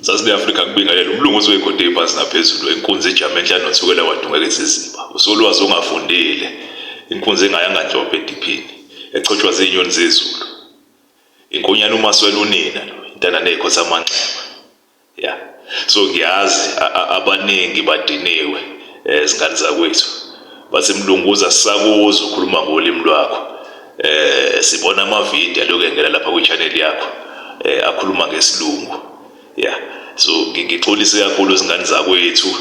Mzansi le-Afrika kubingelela umlungu ozoyigoda iphansi naphezulu inkunzi ejame enhlane nothukela wadungeka iziziba usolwazi ongafundile inkunzi engayanga nhlobo ediphini echotshwa zinyoni zezulu inkonyane umaswela unina lo intana nezikhotha amanxeba. Ya so ngiyazi abaningi badiniwe zingane zakwethu bathi mlunguza sisakuzwa ukhuluma ngolimi lwakho sibona amavidiyo aloku engena lapha kwi-channel yakho akhuluma ngesilungu. Ya so ngixolise kakhulu izingane zakwethu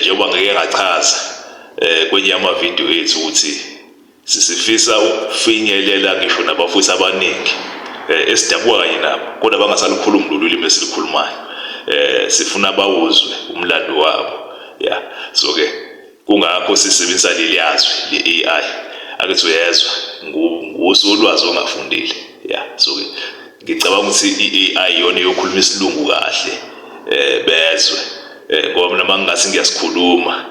njengoba ngike ngachaza kwenye yamavidiyo ethu ukuthi Sisifisa ukufinyelela ngisho nabafowethu abaningi esidabuka kanye nabo kodwa bangasalukhulumi lolu limi esilukhulumayo. Sifuna bawuzwe umlando wabo. Ya. So ke kungakho sisebenzisa leli yazwi le-AI. Ake uyezwa ngusolwazi ongafundile. Ya. So ke ngicabanga ukuthi i-AI iyona eyokhuluma isilungu kahle bezwe ngoba mina mangingathi ngiyasikhuluma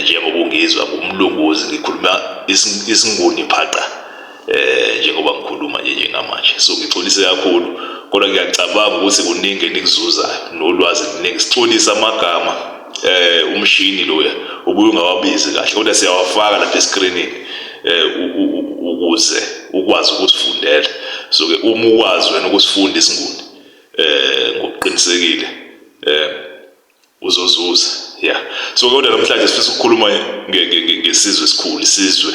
njengoba ungizwa ngumlunguzi ngikhuluma isinguni phaqa njengoba ngikhuluma nje njengamanje. So ngixolise kakhulu kodwa ngiyacabanga ukuthi kuningi enikuzuzayo nolwazi kuningi. Sixolise amagama umshini loya ubuye ungawabizi kahle kodwa siyawafaka lapha eskrinini ukuze ukwazi ukusifundela. So ke uma ukwazi wena ukusifunda isinguni ngokuqinisekile uzozuza. Yeah, so kodwa namhlanje sifisa ukukhuluma ngesizwe esikhulu, isizwe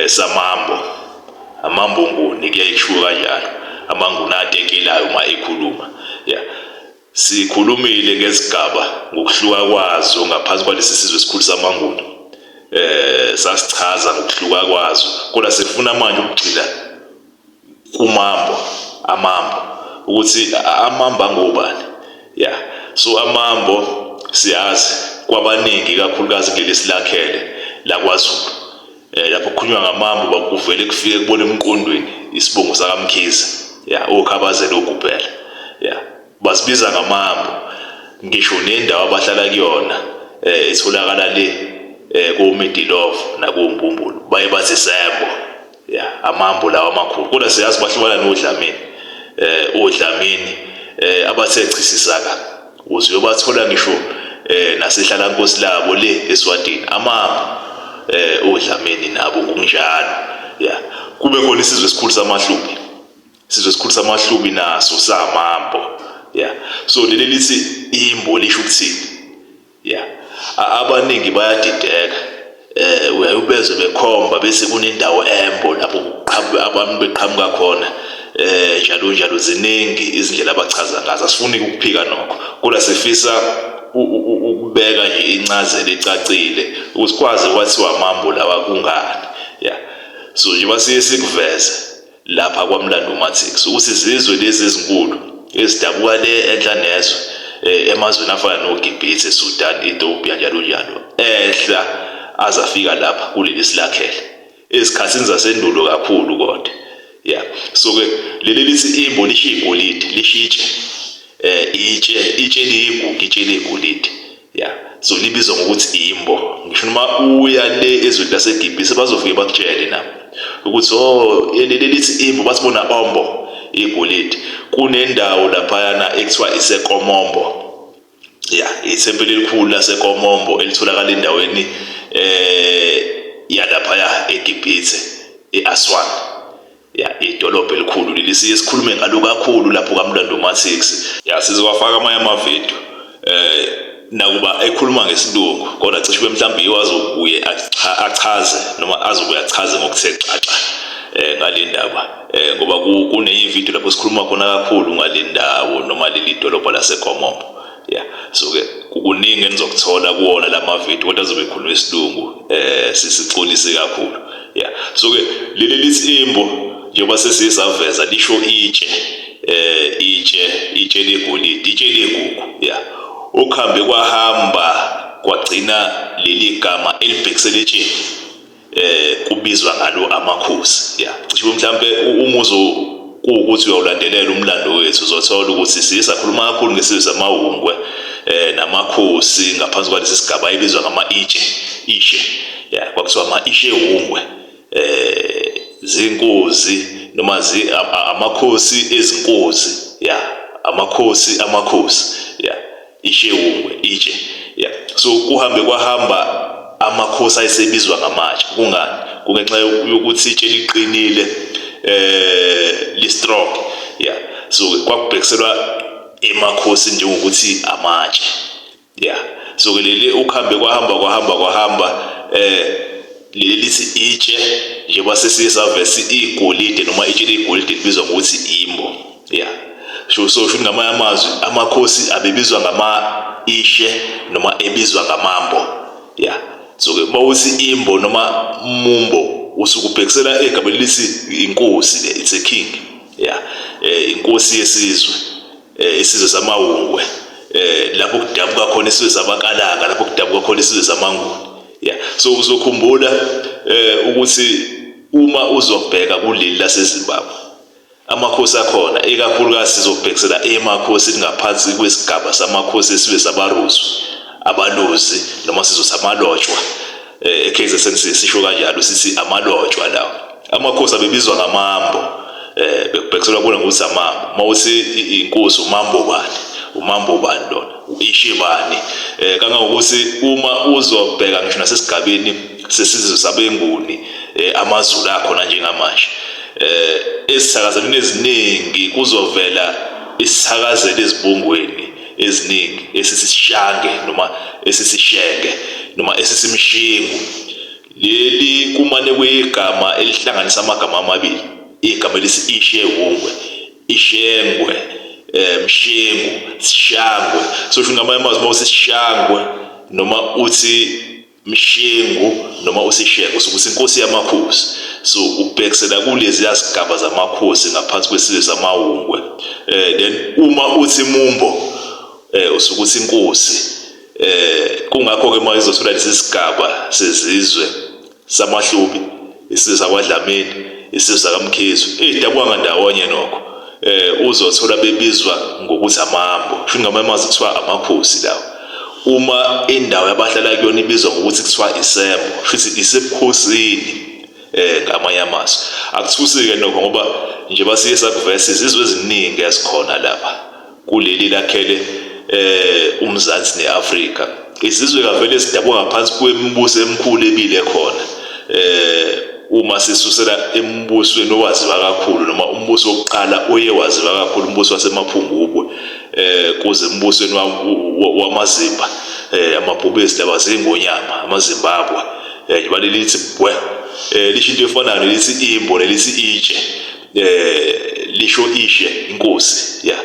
samambo, amambo nguni kuyaye kushiwo kanjalo, amanguni atekelayo uma ekhuluma. Yeah, sikhulumile ngezigaba ngokuhluka kwazo ngaphansi kwalesi sizwe esikhulu samanguni, sasichaza ngokuhluka kwazo, kodwa sifuna manje ukugxila kumambo, amambo, ukuthi amambo angobani. Yeah, so amambo siyazi kwabaningi kakhulukazi kuleli silakhele lakwaZulu, lapho kukhulunywa ngamambo bakuvele kufike kubona emqondweni isibongo sakaMkhize, yeah, okhabazela ogubhela. Yeah, bazibiza ngamambo ngisho nendawo abahlala kuyona etholakala le koMidilove nakoMbumbulu baye bathi Sembo. Yeah, amambo lawa amakhulu kodwa siyazi bahlukana noDlamini, oDlamini abathe chisisaka uze uyobathola ngisho nasehlalankosi labo le eSwatini, amambo oDlamini nabo ngokunjalo. Yeah, kube khona isizwe esikhulu samaHlubi, isizwe esikhulu samaHlubi naso samambo. Yeah, so leli lithi imbo lisho ukuthini? Yeah, abaningi bayadideka, uyayubezwe bekhomba bese kunendawo embo lapho abantu beqhamuka khona njalo njalo. Ziningi izindlela abachaza ngazo, asifuni ukuphika nokho, kodwa sifisa ukubeka nje incazelo ecacile ukuthi kwaze kwathiwa amambo lawa kungani. Yeah, so njengoba siye sikuveze lapha kwaMlando Matrix ukuthi izizwe lezi ezinkulu ezidabuka le enhla nezwe emazweni afana noGibhithe, Sudan, Ethiopia njalo njalo, ehla azafika lapha kuleli silakhele ezikhathini zasendulo kakhulu kodwa. Yeah, so ke leli lithi imbo lisho igolide, lisho itshe, itshe liyigugu, itshe legolide. Yeah, so libizwa ngokuthi imbo. Ngisho noma uya le ezweni laseGibhithe bazofike bakutshele nabo ukuthi oh leli lithi imbo, bathi bona ombo igolide. Kunendawo laphayana ekuthiwa iseKomombo. Yeah, ithempeli elikhulu laseKomombo elitholakala endaweni yalaphaya eGibhithe, eAswan. Ya, idolobha elikhulu leli siye sikhulume ngalo kakhulu lapho kaMlando Matrix. Ya, sizowafaka amanye amavidiyo nakuba ekhuluma ngesilungu kodwa cishe mhlawumbe yiwo azobuye achaze noma azobuye achaze ngokuthe xaxa ngale ndaba, ngoba kunenye ividiyo lapho sikhuluma khona kakhulu ngale ndawo noma leli dolobha laseKomombo. Yeah, so ke kuningi enizokuthola kuwona lama video kodwa azobe ekhuluma isilungu, sisixolise kakhulu. Yeah, so ke leli lithi imbo njengoba sesisaveza lisho itshe, itshe legolide, itshe legugu. Yeah, okuhambe kwahamba kwagcina leli gama elibhekisela etsheni kubizwa ngalo amakhosi. Yeah, cishe mhlambe umuzo kuwukuthi uyawulandelela umlando wethu uzothola ukuthi siye sakhuluma kakhulu ngesizwe samahungwe namakhosi ngaphansi kwalesi sigaba ebizwa ngama-itshe ishe. Yeah, kwakuthiwa ama-ishe hungwe, zinkozi noma amakhosi ezinkozi. Yeah, Amakhosi, amakhosi, yeah, ishewungwe itshe, yeah. So kuhambe kwahamba, amakhosi ayesebizwa ngamatshe. Kungani? Kungenxa yokuthi itshe liqinile, li strong, yeah. So kwakubhekiselwa emakhosi njengokuthi amatshe, yeah. So ke leli ukuhambe kwahamba kwahamba kwahamba, leli lithi itshe, njengoba sesiye savesi igolide noma itshe ligolide libizwa ngokuthi imbo, yeah. So ngamanye amazwi amakhosi abebizwa ngama ishe noma ebizwa ngamambo, yeah. So ke mawuthi imbo noma mumbo, usuke ubhekisela egameni lithi inkosi le, it's a king, yeah, inkosi yesizwe, isizwe samawungwe, lapho kudabuka khona isizwe samakalanga, lapho kudabuka khona isizwe samanguni, yeah. So uzokhumbula ukuthi uma uzobheka kuleli laseZimbabwe, amakhosi akhona, ikakhulukazi sizobhekisela emakhosini ngaphansi kwesigaba samakhosi esizwe sabaRuzwi, abalozi, noma sizwe samalotshwa, eKZN sisho kanjalo, sithi amalotshwa lawo. Amakhosi abebizwa ngamambo, bekubhekiselwa kuona ngokuthi amambo. Mawuthi inkosi umambo bani, umambo bani lona, uishe bani, kangangokuthi uma uzobheka ngisho nasesigabeni sesizwe sabenguni, amaZulu akhona njengamanje, esithakazelweni eziningi kuzovela isithakazelo ezibongweni eziningi esisishange noma esisishenge noma esisimshingu. Leli kumane kuyigama elihlanganisa amagama amabili, igama elithi ishe wungwe, ishengwe, mshengu, sishangwe. So sho ngamanye amazwi, uma usishangwe noma uthi mshengu noma usishengu, sokuthi inkosi yamakhosi. So ubhekisela kulezi yazigaba zamakhosi ngaphansi kwesizwe samawungwe. Then uma uthi mumbo, usukuthi inkosi. Kungakho ke uma izothola lesi sigaba sezizwe samahlubi, isizwe sakwaDlamini, isizwe sakaMkhize, ezidabuka ndawonye nokho, uzothola bebizwa ngokuthi amambo. Sho ngamanye amazwi kuthiwa amakhosi lawo. Uma indawo yabahlala kuyona ibizwa ngokuthi kuthiwa isembo, shuthi isebukhosini, ngamanye amazwi. Akuthusi-ke nokho, ngoba nje basiye sakuvesa izizwe eziningi ezikhona lapha kuleli lakhele uMzansi neAfrika. Izizwe kavele zidabuka ngaphansi kwemibuso emikhulu ebile khona, uma sisusela embusweni owaziwa kakhulu noma umbuso wokuqala oye waziwa kakhulu, umbuso waseMaphungubwe, kuze embusweni wamazimba, amabhubesi laba zingonyama, amaZimbabwe, njengoba lelithi bwe, lisho into efanayo nelithi imbo nelithi itshe, lisho ishe, inkosi, yeah.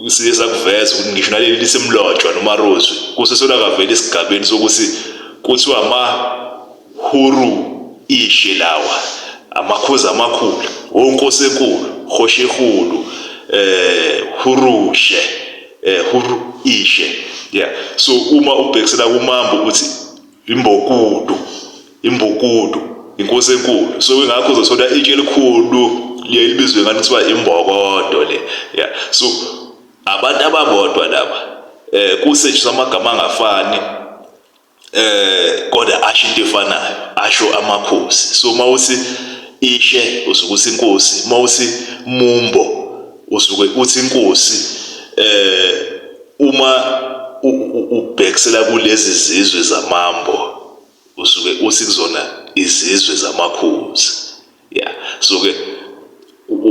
Siye sakuveza ukuthi ngisho naleli lisemlotshwa noma rozwi kusesola kavela esigabeni sokuthi kuthiwa amahuru ishe lawa, amakhozi amakhulu, onkosi enkulu, hoshehulu, hurushe, huru ishe, yeah. So uma ubhekisela kumambo uthi imbokudo, imbokudo, inkosi enkulu. So ingakho uzothola itshe elikhulu liye libizwe ngani kuthiwa imbokodo le, yeah. So abantu ababodwa laba, kusetshenziswa amagama angafani, kodwa asho into efanayo, asho amakhosi. So mawuthi ishe usuke uthi inkosi, mawuthi mumbo usuke uthi inkosi. Uma ubhekisela kulezi zizwe zamambo, usuke uthi kuzona izizwe zamakhosi, yeah. So ke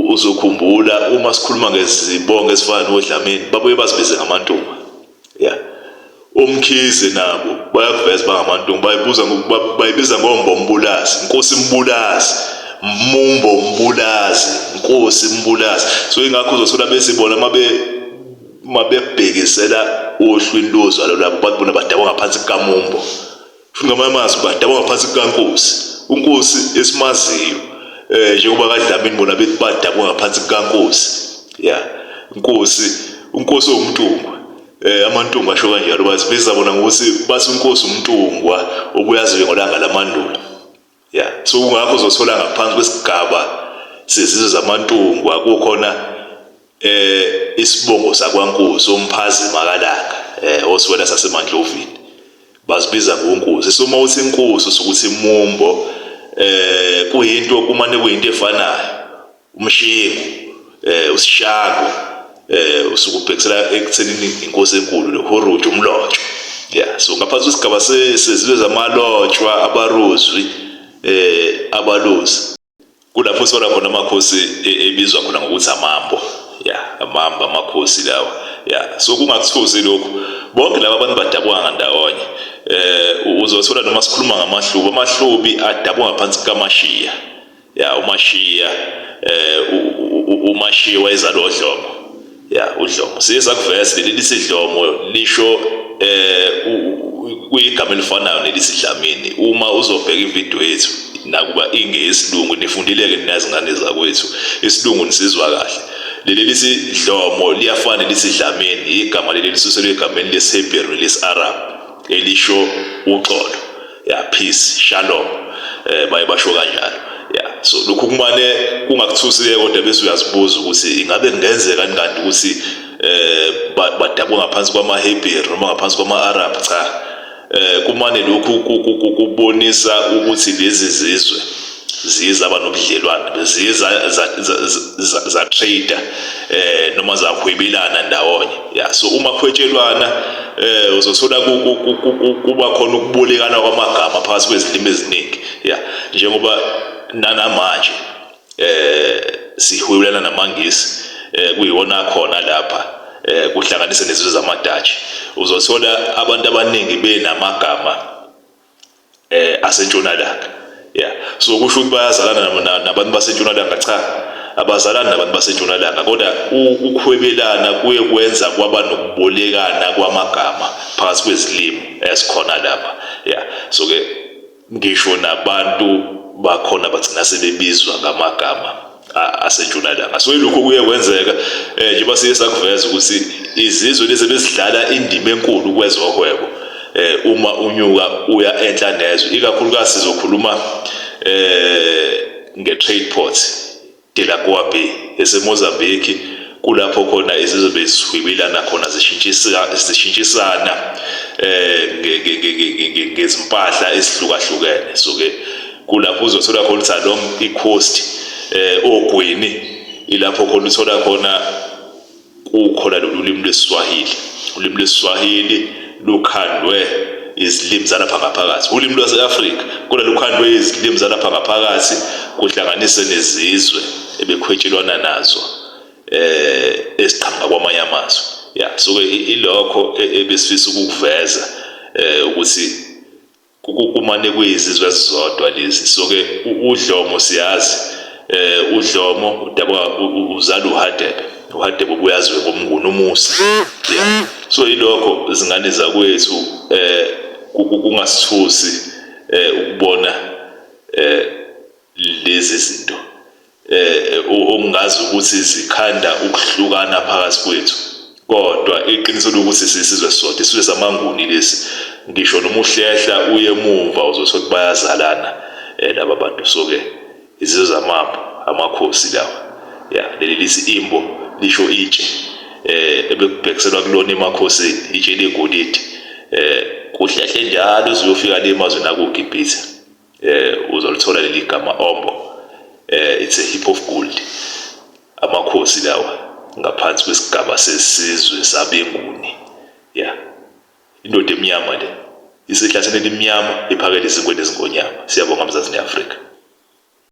uzokhumbula uma sikhuluma ngezibongo ezifana noDlamini, babuye bazibize ngamantunga, yeah. Umkhize nabo bayakuveza bangamantunga, bayibuza bayibiza ngombo mbulazi, inkosi mbulazi, mumbo mbulazi, inkosi mbulazi. So ingakho uzothola besibona mabebhekisela ohlwini lozalo lwabo, bathi bona badabuka ngaphansi kukamumbo. Futhi ngamanye amazwi badabuka ngaphansi kukankosi, unkosi esimaziyo, njengoba kaDlamini bona bethi badabuka ngaphansi kukankosi, yeah, inkosi, unkosi owumntungwa. Amantungwa asho kanjalo, bazibiza bona ngokuthi bathi unkosi umntungwa obuyaziwe ngolanga lamandulo, yeah. So kungakho uzothola ngaphansi kwesigaba sezizwe zamantungwa kukhona isibongo sakwaNkosi omphazima kalanga, osiwela sasemandlovini, bazibiza ngonkosi. So uma uthi inkosi usukuthi mumbo, kuyinto kumane kuyinto efanayo, umshingo. Usishango usukubhekisela ekuthenini inkosi enkulu le Huruji umlotshwa. Yeah, so ngaphansi kwesigaba sezizwe zamalotshwa abaruzwi abalozi. Kulapho sithola khona amakhosi ebizwa khona ngokuthi amambo. Yeah, amambo amakhosi lawa. Yeah, so kungakuthusi lokhu. Bonke laba abantu badabuka ngandawonye. Uzothola noma sikhuluma ngamahlubi, amahlubi adabuka ngaphansi kukaMashiya. Ya uMashiya uMashiya wayezalwa oDlomo. Ya uDlomo. Siye sakuveza leli lisidlomo lisho kuyigama elifanayo nelisiDlamini. Uma uzobheka ividiyo yethu nakuba ingeyesilungu nifundile-ke nina zingane zakwethu isilungu nisizwa kahle. Leli lisidlomo liyafana nelisiDlamini, igama leli lisuselwe egameni lesiHebheru nelesi-Arab elisho uxolo. Ya peace, shalom. Baye basho kanjalo. Ya so lokhu kumane kungakuthusi kodwa bese uyazibuza ukuthi ingabe kungenzeka yini kanti ukuthi badabuka ngaphansi kwamaHebheru noma ngaphansi kwama-Arab. Cha, kumane lokhu kubonisa ukuthi lezi zizwe ziye zaba nobudlelwane, ziye za-trade noma zahwebelana ndawonye. Ya so uma kuhwetshelwana uzothola kuba khona ukubolekana kwamagama phakathi kwezilimi eziningi. Ya njengoba nanamanje sihwebelana namaNgisi kuyiwona khona lapha kuhlanganise nezizwe zamaDutch, uzothola abantu abaningi benamagama asentshonalanga. Yeah, so kusho ukuthi bayazalana nabantu basentshonalanga. Cha, abazalani nabantu basentshonalanga, kodwa ukuhwebelana kuye kwenza kwaba nokubolekana kwamagama phakathi kwezilimi esikhona lapha. Yeah, so ke ngisho nabantu bakhona bagcina sebebizwa ngamagama asentshonalanga. So ilokhu kuye kwenzeka njengoba siye sakuveza ukuthi izizwe lezi bezidlala indima enkulu kwezohwebo uma unyuka uya enhla nezwe, ikakhulukazi sizokhuluma nge-trade port Delagoa Bay eseMozambique, kulapho khona izizwe bezihwebelana khona zishintshisana ngezimpahla ezihlukahlukene. So ke kulapho uzothola khona ukuthi along i-coast ogwini ilapho khona uthola khona kukhona lolu limi lwesiSwahili. Ulimi lwesiSwahili lukhandwe izilimi zalapha ngaphakathi, ulimi lwase-Afrika kodwa lukhandwe izilimi zalapha ngaphakathi kuhlanganise nezizwe ebekhwetshelwana nazo eziqhamuka kwamanye amazwe. Ya so ke ilokho ebesifisa ukukuveza ukuthi kumane kuyizizwe ezizodwa lezi. So ke uDlomo siyazi uDlomo udabuka uzala uHadebe, uHadebe ubuyaziwe ngomnguni umusa. Yeah, so yilokho zingane zakwethu kungasithusi ukubona lezi zinto okungazi ukuthi zikhanda ukuhlukana phakathi kwethu, kodwa iqiniso lokuthi sisizwe sodwa, isizwe samaNguni lesi. Ngisho noma uhlehla uye emuva uzothola ukuthi bayazalana laba bantu. So ke izizwe zamambo amakhosi lawa. Ya leli lithi imbo lisho itshe ebekubhekiselwa kulona emakhosini, itshe legolide kuhlehle njalo uzuyofika le emazweni akuGibhithe. Uzolithola leli gama ombo, it's a heap of gold. Amakhosi lawa ngaphansi kwesigaba sesizwe sabeNguni. Ya indoda emnyama le isehlathini elimnyama iphakela izinkwe nezingonyama. Siyabonga Mzansi ne-Afrika.